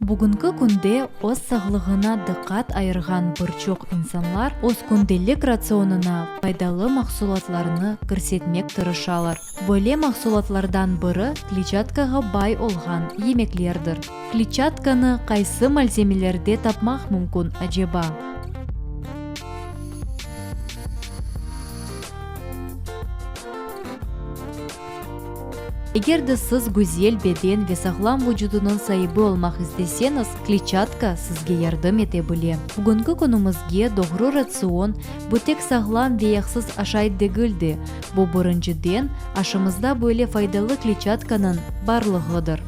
Bugünki künde öz sağlığına diqqat ayırğan bir çoq insanlar öz kündelik ratsionına faydalı mahsulatlarnı kirsetmek tırışalar. Böyle mahsulatlardan biri kletçatkağa bay olğan yemeklerdir. Kletçatkanı qaysı malzemelerde tapmaq mümkün, aceba? Eger de siz güzel beden ve sağlam vucudınıñ saibi olmaq isteseñiz, kletçatka sizge yardım ete bile. Bugünki künümizge doğru ratsion, bu tek sağlam ve yağsız aşayt degil de, bu birinciden, aşımızda böyle faydalı kletçatkanıñ barlığıdır.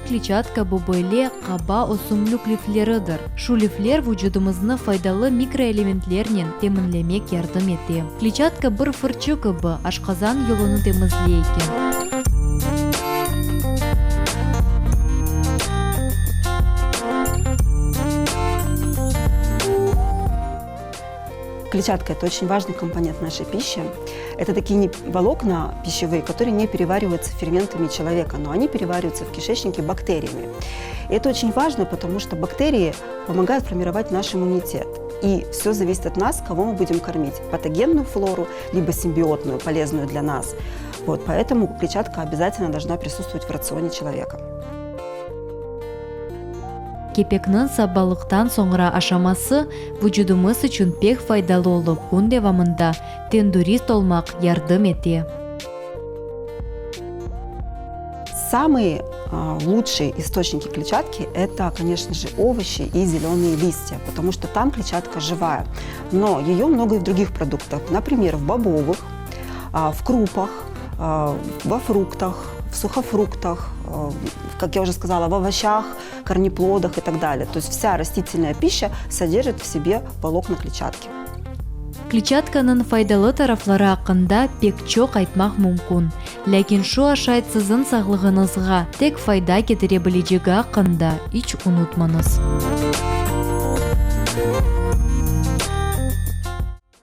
Kletçatka bu böyle qaba ösümlük lifleridir. Şu lifler vucudımıznı faydalı mikroelementlernen teminlemek yardım ete. Kletçatka bir fırçı kibi aşqazan yolunı temizley eken. Клетчатка – это очень важный компонент нашей пищи. Это такие волокна пищевые, которые не перевариваются ферментами человека, но они перевариваются в кишечнике бактериями. И это очень важно, потому что бактерии помогают формировать наш иммунитет. И все зависит от нас, кого мы будем кормить. Патогенную флору, либо симбиотную, полезную для нас. Вот, поэтому клетчатка обязательно должна присутствовать в рационе человека. Kepekniñ sabalıqtan soñra aşaması vucudımız içün pek faydalı olıp, kün devamında tendürist olmaq yardım ete. Samые лучшие источники клетчатки – это, конечно же, овощи и зеленые листья, потому что там клетчатка живая. Но ее много и в других продуктах. Например, в бобовых, в крупах, во фруктах, в сухофруктах, как я уже сказала, в овощах, корнеплодах и так далее. То есть вся растительная пища содержит в себе волокна клетчатки. Kletçatkanıñ faydalı tarafları aqqında pek çoq aytmaq mümkün. Lâkin şu aşayt siziñ sağlığıñızğa tek fayda ketire bilecegi aqqında iç unutmañız.